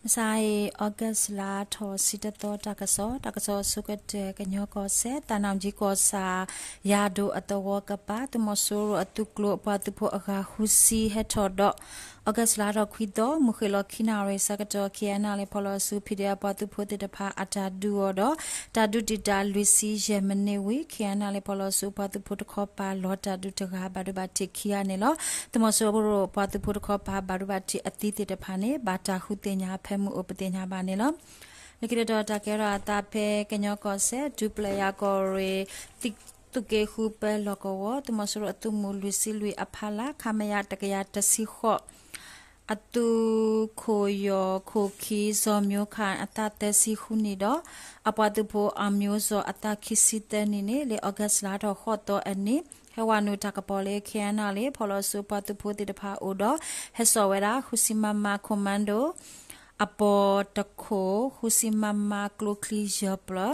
မုၢ်ဆါအံၤ August လါထီၣ်ဆံတသီ တၢ်ကစီၣ်, တၢ်ကစီၣ်အဆိကတၢၢ် ကညီကီၢ်စဲၣ် သးနၣ်ကၠံကီၢ်ဆၣ် ယၤဒိၣ်အသဝီကပၤ သုးမီၤစိရိၤအသုးကျိၤအပှၤသုးဖိအဂၤဃုဆံဟဲထီၣ်ဒီး August လါထီၣ်ခွံသီ မုၢ်ဃ့ၢ်လီၤခံနၣ်ရံၣ်ဆၢကတီၢ် KNLA ဖီၣ်လီၤအစု PDF အပှၤသုးဖိသ့ၣ်တဖၣ်အတၢ်ဒုးအီၤဒီး တၢ်ဒုးတံာ်တာ်လွံၢ်ဆံယဲၢ်မံးနံးဝံၤ KNLA ဖီၣ်လီၤအစုအပှၤသုးဖိတခီပၤ လီၤတၢ်ဒုးတဂၤ ဘၣ်ဒိဘၣ်ထံးခံဂၤန့ၣ်လီၤ. သုးမီၤစိရိၤအပှၤသုးဖိတခီပၤ ဘၣ်ဒိဘၣ်ထံးအသံသ့ၣ်တဖၣ်န့ၣ် ဘၣ်တၢ်ဃုသ့ၣ်ညါဖဲမုၢ်အိၣ်ပသ့ၣ်ညါဘၣ်န့ၣ်လီၤ. လၢခံတတီၤတၢ်ကဲထီၣ်အသးဖဲကညီကီၢ်စဲၣ် ဒူပျဲၢ်ယၤကီၢ်ရ့ၣ် သုးက့ဃုပၢလီၢ်ကဝီၤ သုးမီၤစိရိၤအသုးမုၢ်လွံၢ်ဆံလွံၢ်အဖီလာ် ခမရ တကယၤတဆံဃိး အသုးခိၣ်ယီၢ်ခိၣ်ခံ စီၤမျိုးခါ အသးသၢဆံဃုနံၣ်ဒီး အပှၤသုးဖိ အောင်မျိုးဇော် အသးခံဆံသၢနံၣ်န့ၣ် လၢ August လါထီၣ်ဃိးသီအနံၤ ဟဲဝဲနုာ်တၢ်ကပီၤလၢ KNLA ဖီၣ်လီၤအစုအပှၤသုးဖိသ့ၣ်တဖၣ်အအိၣ်ဒီး ဟဲစိာ်ဝဲဒၣ် ဃုဆံ MM Commando အပီၤတခိၣ်, ဃုဆံ MM ကျိချံယဲၢ်ပျၢၤ,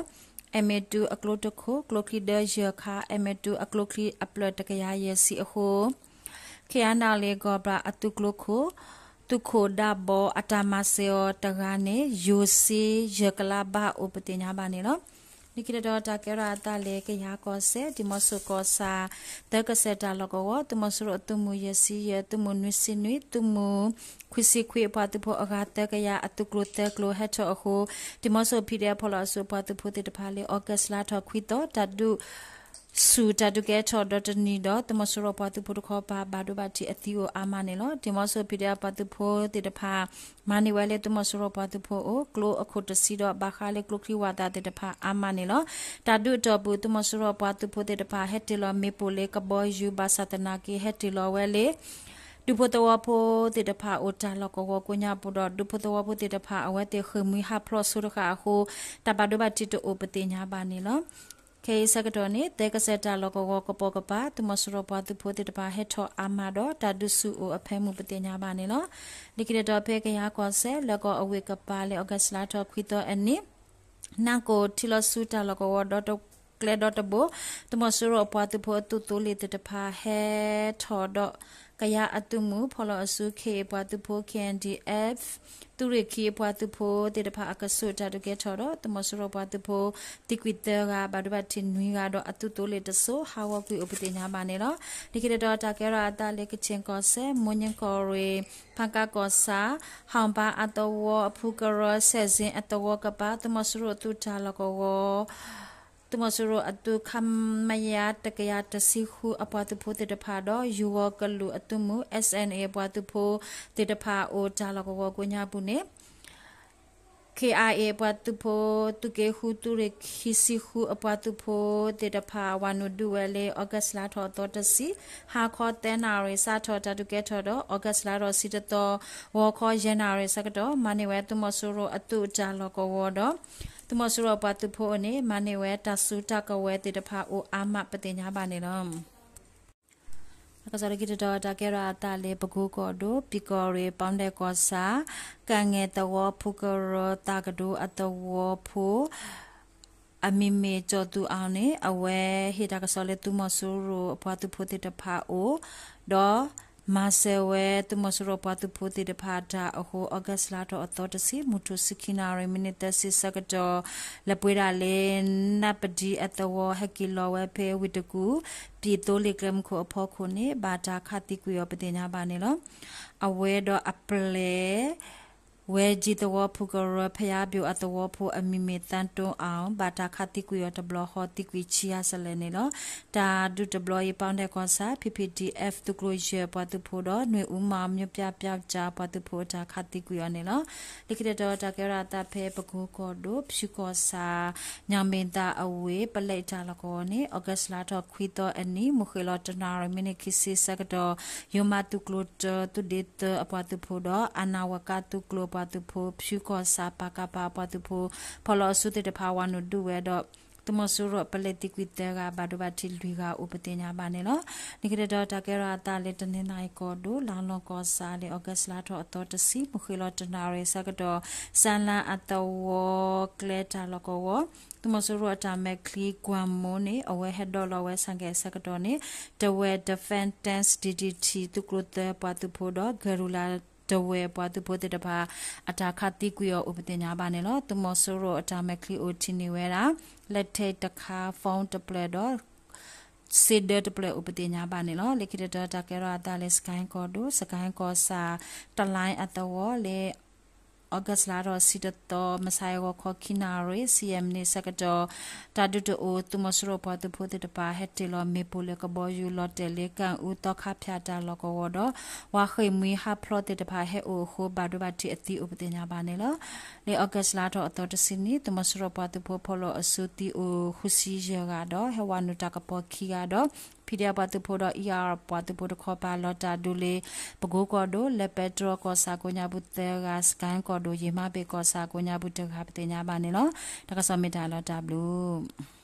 အဲးမ့းတူအကျိတခိၣ်, ကျိချံဒၢယဲၢ်ခါ, အဲးမ့းတူအကျိချံအပျၢၤတကယၤယဲၢ်ဆံအဃိ KNLA ဂီၤဘြၣ်အသုးကျိခိၣ် သုးခိၣ်ဒၣ်ဘီ အတၢ်မၤစၢၤအီၤတဂၤန့ၣ် ယိၤစ့ယဲၢ်ကလးဘၣ်အိၣ်ပသ့ၣ်ညါဘၣ်န့ၣ်လီၤ. လၢခံတတီၤတၢ်ကဲထီၣ်အသးလၢကယၤကီၢ်စဲၣ် ဒံၣ်မီဆိၣ်ကီၢ်ဆၣ် သၢကစၢၢ်တၢ်လီၢ်ကဝီၤ သုးမီၤစိရိၤအသုးမုၢ်ယဲၢ်ဆံယဲၢ်, သုးမုၢ်နွံဆံနွံ, သုးမုၢ်ခွံဆံခွံအပှၤသုးဖိအဂၤ သၢကယၤအသုးကျိၤသၢကျိၤဟဲထီၣ်အဃိ ဒံၣ်မီဆိၣ် PDF ဖီၣ်လီၤအစုအပှၤသုးဖိသ့ၣ်တဖၣ်လၢ August လါထီၣ်ခွံသီ တၢ်ဒုး ဆူၣ်တၢ်ဒုးကဲထီၣ်ဒီတနံၤဒီး သုးမီၤစိရိၤပှၤသုးဖိတခီပၤ ဘၣ်ဒိဘၣ်ထံးအသံအိၣ်အါမးန့ၣ်လီၤ. ဒံၣ်မီဆိၣ် PDF ပှၤသုးဖိသ့ၣ်တဖၣ် မၤန့ၢ်ဝဲလၢသုးမီၤစိရိၤပှၤသုးဖိအအိၣ် ကျိအခိၣ်တဆံဒီး ဘၣ်ဃးလၢကျိချံဝးသးသ့ၣ်တဖၣ်အါမးန့ၣ်လီၤ. တၢ်ဒုးအတီၢ်ပူၤ သုးမီၤစိရိၤပှၤသုးဖိသ့ၣ်တဖၣ် ဟဲတ့ၢ်လီၤမ့ၣ်ပိၢ်လၢကဘီယူၤ ဘၣ်ဆၣ်သနာ်က့ ဟဲတ့ၢ်လီၤဝဲလၢ ဒူဖိသဝီဖိသ့ၣ်တဖၣ်အိၣ်တၢ်လီၢ်ကဝီၤကိးညါပူၤဒီး ဒူဖိသဝီဖိသ့ၣ်တဖၣ် အဝဲသ့ၣ်ဃ့ၢ်မှံဟးဖျိးဆိတဃၣ်အဃိ တၢ်ဘၣ်ဒိဘၣ်ထံးတအိၣ်ပသ့ၣ်ညါဘၣ်န့ၣ်လီၤ. ခဲအံၤဆၢကတီၢ်န့ၣ် သၢကစၢၢ်တၢ်လီၢ်ကဝီၤကပိာ်ကပၤ သုးမီၤစိရိၤပှၤသုးဖိသ့ၣ်တဖၣ်ဟဲထီၣ်အါမးဒီး တၢ်ဒုးဆူၣ်အိၣ်အဖၢမုၢ်ပသ့ၣ်ညါဘၣ်န့ၣ်လီၤ. လၢခံတတီၤဖဲကယၤကီၢ်စဲၣ် လၢကီၢ်အဝ့ၢ်ကပၤလၢ August လါထီၣ်ခွံသီအနံၤ နၢ်ကိၣ်ထံလီၤဆူတၢ်လီၢ်ကဝီၤ ဒီတကျဲဒီတဘိ သုးမီၤစိရိၤအပှၤသုးဖိအသုးသိလ့ၣ်သ့ၣ်တဖၣ် ဟဲထီၣ်ဒီး ကယၤအသုးမုၢ် ဖီၣ်လီၤအစု ခ့ၣ်အ့ၣ်ပှၤသုးဖိ K N D F သုးရ့ၣ်ခံအပှၤသုးဖိသ့ၣ်တဖၣ်အကဆူး တၢ်ဒုးကဲထီၣ်ဒီး သုးမီၤစိရိၤပှၤသုးဖိ သံကွံာ်သၢဂၤ ဘၣ်ဒိဘၣ်ထံးနွံဂၤဒီး အသုးသိလ့ၣ်တစိၤ ဟးဂီၤကွံာ်အိၣ်ပသ့ၣ်ညါဘၣ်န့ၣ်လီၤ. လၢခံတတီၤတၢ်ကဲထီၣ်အသးလၢ ကခၠ့ၣ်ကီၢ်စဲၣ် မိၢ်ညၣ်ကီၢ်ရ့ၣ် ဖၣ်ကါကီၢ်ဆၣ် ဟီၣ်ဘါအသဝီအဖုကရၢ စဲးစ့အသဝီကပၤ သုးမီၤစိရိၤအသုးတၢ်လီၢ်ကဝီၤ သုးမီၤစိရိၤအသုး ခမရ တကယၤတဆံဃုအပှၤသုးဖိသ့ၣ်တဖၣ်ဒီး ယူၤဂီၤကလုာ်အသုးမုၢ် S N A အပှၤသုးဖိသ့ၣ်တဖၣ်အိၣ်တၢ်လီၢ်ကဝီၤကိးညါပူၤန့ၣ် K I A အပှၤသုးဖိ သုးက့ဃု သုးရ့ၣ်ခံဆံဃုအပှၤသုးဖိသ့ၣ်တဖၣ် ဝၤနုာ်ဒုးဝဲလၢ August လါထီၣ်အသီတဆံ ဟါခီသၢနၣ်ရံၣ် စးထီၣ်တၢ်ဒုးကဲထီၣ်ဒီး August လါထီၣ်ဆံတသီ ဂီၤခီယဲၢ်နၣ်ရံၣ်ဆၢကတီၢ် မၤန့ၢ်ဝဲသုးမီၤစိရိၤအသုးတၢ်လီၢ်ကဝီၤဒီး သုးမီၤစိရိၤအပှၤသုးဖိအအိၣ်န့ၣ် မၤန့ၢ်ဝဲတၢ်စုတၢ်ကဝဲၤသ့ၣ်တဖၣ်အိၣ်အါမးပသ့ၣ်ညါဘၣ်န့ၣ်လီၤ. တၢ်ကစီၣ်လၢခံတတီၤ တၢ်ကဲထီၣ်အသးလၢ ပကိကီၢ်ဒိၣ် ပံၤကီၢ်ရ့ၣ် ပီၣ်ဒဲၣ်ကီၢ်ဆၣ် ကၣ်ငဲၣ်သဝီဖုကရၢ သးကဒိအသဝီဖိ အမံၤမ့ၢ်ကၠီၤသူအီၤန့ၣ် အဝဲဟ့ၣ်တၢ်ကစီၣ်လၢသုးမီၤစိရိၤအပှၤသုးဖိသ့ၣ်တဖၣ်အအိၣ် ဒီးမၤစၢၤဝဲသုးမီၤစိရိၤပှၤသုးဖိသ့ၣ်တဖၣ်တၢ်အဃိ August လါထီၣ်အသီတဆံ မုၢ်ထူၣ်ဆံခံနၣ်ရံၣ် မံးနံးသၢဆံဆၢကတီၢ် လဲၤပှ့ၤဒၣ်လၢ နၢ်ပဒံအသဝီ ဟဲက့ၤလီၤဝဲဖဲဝ့ၢ်တကူၣ် ပံၣ်သိလ့ၣ်ကျဲမုၢ်ခိၣ်အဖီခိၣ်န့ၣ် ဘၣ်တၢ်ခးသံကွံာ်အီၤပသ့ၣ်ညါဘၣ်န့ၣ်လီၤ. အဝဲဒီးအပျဲၢ် ဝဲကၠံသဝီဖုကရၢ ဖယါဘျိၣ်အသဝီဖိအမံၤမ့ၢ်သန်းတိအီၤ ဘၣ်တၢ်ခးသံကွံာ်အီၤတဘျီဃီ သံကွံာ်ဆံးအါစလဲၣ်န့ၣ်လီၤ. တၢ်ဒုးတဘျီအံၤ ပီၣ်ဒဲၣ်ကီၢ်ဆၣ် P P D F သုးကျိၤယဲၢ်ပှၤသုးဖိဒီး နွေဦးမောင် မြို့ပြပျောက်ကျား ပှၤသုးဖိအတၢ်ခးသံကွံာ်အီၤန့ၣ်လီၤ. လၢခံတတီၤ တၢ်ကဲထီၣ်အသးဖဲပကိကီၢ်ဒိၣ် ဖၠူကီၢ်ဆၣ် ညောင်ပင်သာ်အဝ့ၢ် ပလဲအတၢ်လီၢ်ကဝီၤန့ၣ် August လါထီၣ်ခွံသီအနံၤ မုၢ်ဃ့ၢ်လီၤတနၣ်ရံၣ် မံးနံးခံဆံဆၢကတီၢ် ယိၤမးသုးကျိၤတၢ သုးဒ့သၢအပှၤသုးဖိဒီး အနၢ်ဝဲကါသုးကျိၤပှၤသုးဖိ ဖၠူကီၢ်ဆၣ် ပကဖ အပှၤသုးဖိ ဖီၣ်လီၤအစုသ့ၣ်တဖၣ် ဝၤနုာ်ဒုးဝဲဒီး သုးမီၤစိရိၤအပလဲသံကွံာ်သၢဂၤ ဘၣ်ဒိဘၣ်ထံးလွံၢ်ဂၤအိၣ်ပသ့ၣ်ညါဘၣ်န့ၣ်လီၤ. လၢခံတတီၤတၢ်ကဲထီၣ်အသးလၢတနီသရံၣ်ကီၢ်ဒိၣ် လါလီၢ်ကီၢ်ဆၣ်လၢ August လါထီၣ်အသီတဆံ မုၢ်ဃ့ၢ်လီၤတနၣ်ရံၣ်ဆၢကတီၢ် စၢလါအသဝီကျဲတၢ်လီၢ်ကဝီၤ သုးမီၤစိရိၤအတၢ်မဲာ်ချံကွၢ်မိၢ်န့ၣ် အဝဲဟဲဒိးလီၤဝဲဆၣ်ကဲၣ်ဆၢကတီၢ်န့ၣ် တဝဲ Defense Tank D D T သုးကျိၤသၢပှၤသုးဖိဒီး Guerrilla တဝဲပှၤသုးဖိသ့ၣ်တဖၣ် အတၢ်ခးသံကွံာ်အီၤအိၣ်ပသ့ၣ်ညါဘၣ်န့ၣ်လီၤ. သုးမီၤစိရိၤအတၢ်မဲာ်ချံအိၣ်ထံၣ်န့ၢ်ဝဲဒၣ် လက်ထိပ် တခါ phone တဖျၢၣ်ဒီး စ့ဒၢတဖျၢၣ်အိၣ်ပသ့ၣ်ညါဘၣ်န့ၣ်လီၤ. လၢခံတတီၤတၢ်ကဲထီၣ်အသးလၢ စကဲကီၢ်ဒိၣ် စကဲကီၢ်ဆၣ် တလါအသဝီလၢ August လါထီၣ်ဆံတသီ မုၢ်ဆါအဂီၤခီခံနၣ်ရံၣ် ဆံယဲၢ်မံးနံးဆၢကတီၢ် တၢ်ဒုးတအိၣ် သုးမီၤစိရိၤပှၤသုးဖိသ့ၣ်တဖၣ် ဟဲတ့ၢ်လီၤမ့ၣ်ပိၢ်လၢကဘီယူၤလီၤတဲာ်လၢ ကၣ်အူသီခါဖၠၣ်တၢ်လီၢ်ကဝီၤဒီး ဝၤဃ့ၢ်မှံဟးဖျိးသ့ၣ်တဖၣ် ဟဲအိၣ်အဃိ ဘၣ်ဒိဘၣ်ထံးအသံအိၣ်ပသ့ၣ်ညါဘၣ်န့ၣ်လီၤ. လၢ August လါထီၣ်အသီတဆံနံၣ် သုးမီၤစိရိၤပှၤသုးဖိဖီၣ်လိာ်အစုသံအိၣ်ဃုဆံယဲၢ်ဂၤဒီး ဟဲဝၤနုာ်တၢ်ကပီၤခံဂၤဒီး ဖံဒဲပှၤသုးဖိဒီး အံၣ်အါပှၤသုးဖိတခီပၤ လီၤတၢ်ဒုးလၢ ပကိကီၢ်ဒိၣ် လဲၤပဲတြီကီၢ်ဆၣ်ကိးညါပူၤသၢဂၤ စကဲကီၢ်ဒိၣ် ယံာ်မါဘ့ၣ်ကီၢ်ဆၣ်ကိးညါပူၤတဂၤ ပသ့ၣ်ညါဘၣ်န့ၣ်လီၤ. တၢ်ကစီၣ်မ့ၢ်တၢ်လီၤတၢ်ဘျုး